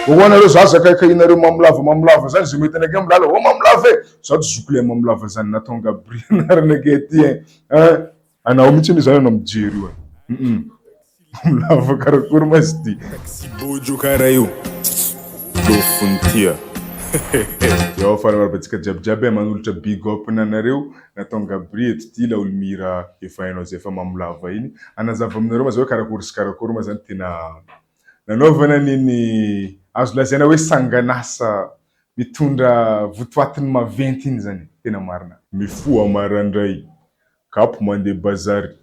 Ho anareo zaza kaikainareo mamolava mamolava zany zay mahita anakay milala oh mamolava e! Za tsy zoky le mamolava zany Nathan Gabri anarana akay aty ein! Ein! Anao mihitsy anie zany anao mijery io ein! Hum mamolava karakory ma izy ty? Taxi bojo kara io lofony tia hehehe. Eo faly miarahaba antsika jiaby jiaby e, manolotra big up nanareo Nathan Gabri eto ty laolo mihira efa hainao zay fa mamolava iny, hanazava aminareo ma zay hoe karakory sy karakory ma zany tena Nanaovana an'iny azo lazaina hoe sangan'asa mitondra votoatiny maventy iny izany, tena marina. Mifoha maraindray, kapo mandeha bazary,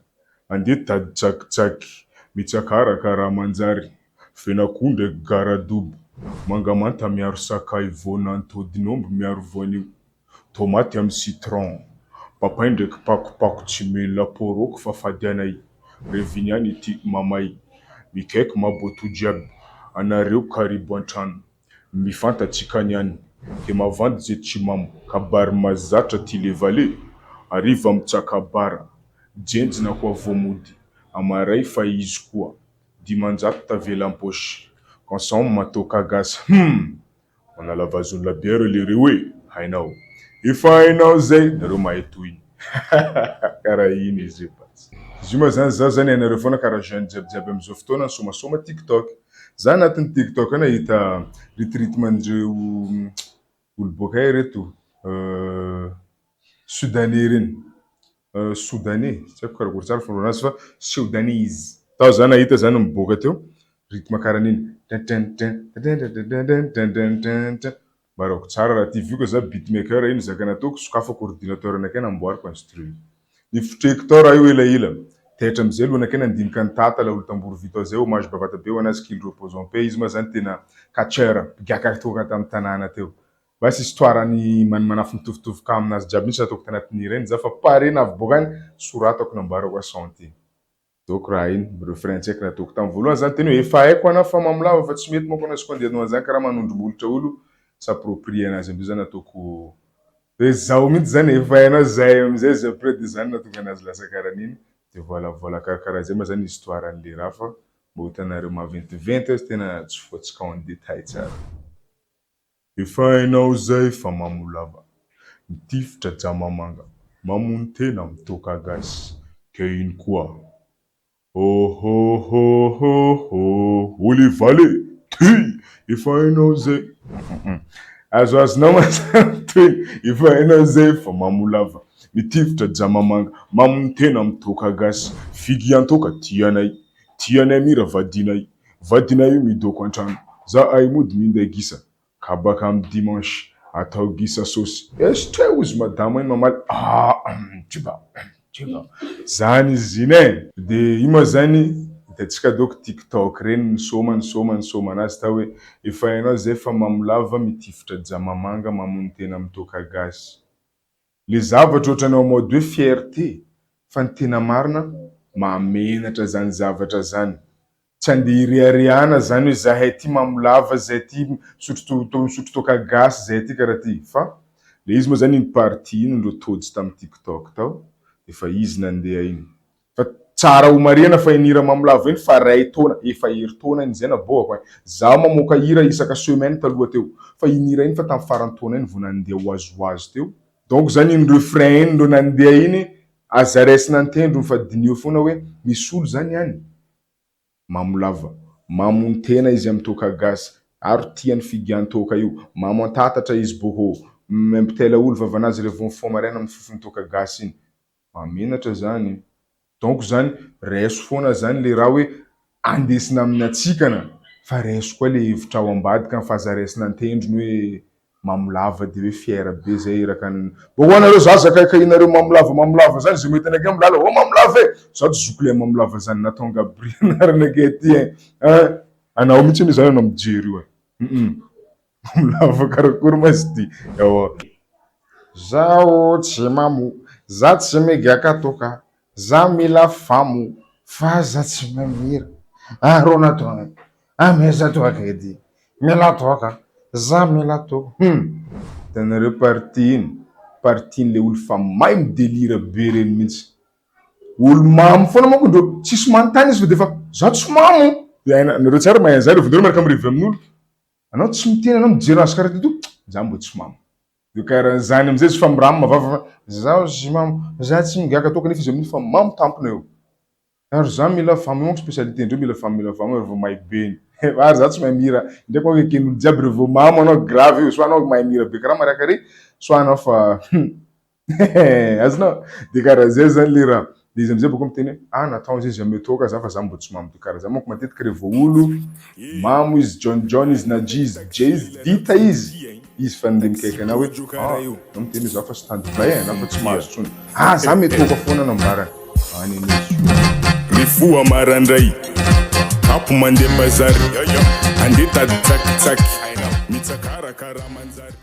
andeha tady tsakitsaky, mitsakarak raha manjary, fen'akoho ndraiky garadobo, manga manta miaro sakay, voan'antodin'omby miaro voanio, Tomaty amin'ny citron, papay ndraiky pakopako tsy mila poroko fa fady anay, revy niany ity mamay, mikaiky maboto jiaby, anareo karibo antrano, mifanta tsika niany, ke mavandy ze tsy mamo, kabary mazatra ty le vale, hariva mitsaka bara, jenjina koa vao mody, amaray fa izy koa, 500 tavela am-paosy, consomme toaka gasy hum! Manala vazon'ny labière lereo e! Hainao. Efa hainao zay! Nareo mahay tohiny. Karaha iny izy io basy. Izy io ma zany za zany hainareo foana karaha jeune jiaby jiaby amizao fotoana nisomasoma tiktok. Za anatin'ny tiktok ao nahita ritritme ndreo olo boaka aiza reto sudanais reny. Soudanais, tsy haiko karakory tsara fanorana azy fa Soudanese. Tao za nahita zany miboaka teo, rythme karaha an'iny tin-tin-tin-tin-tin-tin-tin-tin-tin-tin. Mbarako tsara raha ty vu que za beat maker iny zaka nataoko, sokafako ordinateur anakay namboariko instru. Nifotreko tao raha io elaela. Taitra amizay aloha anakay nandinika an'i Tata laolo tambour vita ao zay, hommage bavata be ho anazy qu'il repose en paix, izy ma zany tena catcheur, mpigaka toaka tamin'ny tanàna teo. Basy histoire ny manimanafy mitovitovy cas aminazy jiaby mihitsy nataoko tanatin'ny hira iny za fa pare na avy boaka any soratako namboarako à chanter donc raha iny refrain tsy haiko nataoko tamin'ny voalohany za niteny hoe efa haiko ana fa mamolava fa tsy mety manko ana sy koa andeha hanao an'izany karaha manondro molotra olo s'approprier anazy amizay za nataoko hoe zaho mihitsy zany efa hainao zay amizay izy après de zany nahatonga anazy lasa karaha an'iny de voilà voilà karakaraha zay ma zany histoire an'le raha fa mba ho hitanareo maventiventy azy tena tsy voatsika en détail tsara. Efa hainao zay fa mamo lava, mitifitra jamamanga, mamono tena am toaka gasy, ke ino koa? Ohôhôhôhô Ole vale! Ty! Efa hainao zay Azoazonao mazava toy Efa hainao zay fa mamo lava, mitifitra jamamanga, mamono tena am toaka gasy, figian-toaka tianay, tianay mira vadinay. Vadinay io midoko antrano, za ay mody minday gisa, ka baka am dimanche atao gisa sosy, estre ozy madama iny mamaly ah tjiba tjiba zany izy iny eh! De io ma zany hitantsika doko tiktok reny nisôma nisôma nisôma anazy tao hoe efa hainao zay fa mamo lava mitifitra jamamanga mamono tena am toaka gasy. Le zavatra ohatrany en mode hoe fierté fa ny tena marina mahamenatra zany zavatra zany. Tsy andeha hireharehana zany hoe zahay ty mamo lava, zay ty misotro misotro toaka gasy, zay ty karaha ty fa le izy moa zany iny partie iny ndreo tojo tam tiktok tao efa izy nandeha iny. Fa tsara ho marihana fa iny hira mamolava iny fa ray taona, efa herintaona iny zay naboako ein. Zaho mamoaka hira isaka semaine taloha teo. Fa iny hira iny fa tamin'ny faran'ny taona iny vao nandeha ho azy ho azy teo. Donc zany iny refrain iny ndreo nandeha iny aza raisina an-tendrony fa diniho foana hoe misy olo zany any. Mamo lava. Mamono tena izy am toaka gasy. Aro tiany figian toaka io. Mamo antatatra izy bohoo. Mimpitela olo vavanazy revo mifoha maraina am fofony toaka gasy iny. Mahamenatra zany. Donc zany raiso foana zany le raha hoe andesina amin'ny hatsikana fa raiso koa le hevitra ao ambadika fa aza raisina an-tendrony hoe mamo lava de hoe fier be zay iraka ny Bon ho anareo zaza kaikainareo mamo lava mamo lava zany zay mahita anakay milala oh mamo lava e! Za tsy zoky le mamo lava zany Nathan Gabri anarana akay aty ein! Ein! Anao mihitsy anie zany anao mijery io ein! Hum mamo lava karakory ma izy ty? Ewa. Zaho tsy mamo, za tsy migaka toaka, za mila famo fa za tsy mamira. Arona toa ameza toaka edy, mila toaka, za mila toaka. Hum! Hitanareo partie iny? Partie n'le olo fa may mi-delire be reny mintsy. Olo mamo foana manko ndreo, tsisy manontany izy fa defa za tsy mamo! De hainareo tsara mahay an'zany, vao nareo miaraka mirevy amin'olo. Anao tsy miteny anao mijery azy karaha ty to, za mbo tsy mamo. De karaha zany amizay izy fa miramima vava fa zaho tsy mamo, za tsy migaka toaka nefa izy amin'io fa mamo tampona eo. Ary za mila famo, io manko spécialité ndreo mila famo mila famo revo mahay be iny. Ary za tsy mahay mihira, indraiky manko eken'olo jiaby revo mamo anao grave io, soit anao mahay mihira be karaha Mariah Carey, soit anao fa Azonao? De karaha zay zany le raha. De izy amizay bôka miteny hoe ah natao zay jamais toaka za fa za mbô tsy mamo. De karaha zay manko matetiky revo olo mamo izy John John izy na G izy J izy dita izy, izy fa nde mikaiky anah hoe ah anao miteny hoe za fa stand by e, anah fa tsy mahazo tsony. Ah za mety toaka foana nambarany. Any anie izy io. Mifoha maraindray, kapo mandeha bazary, andeha tady tsakitsaky, mitsakara karaha manjary.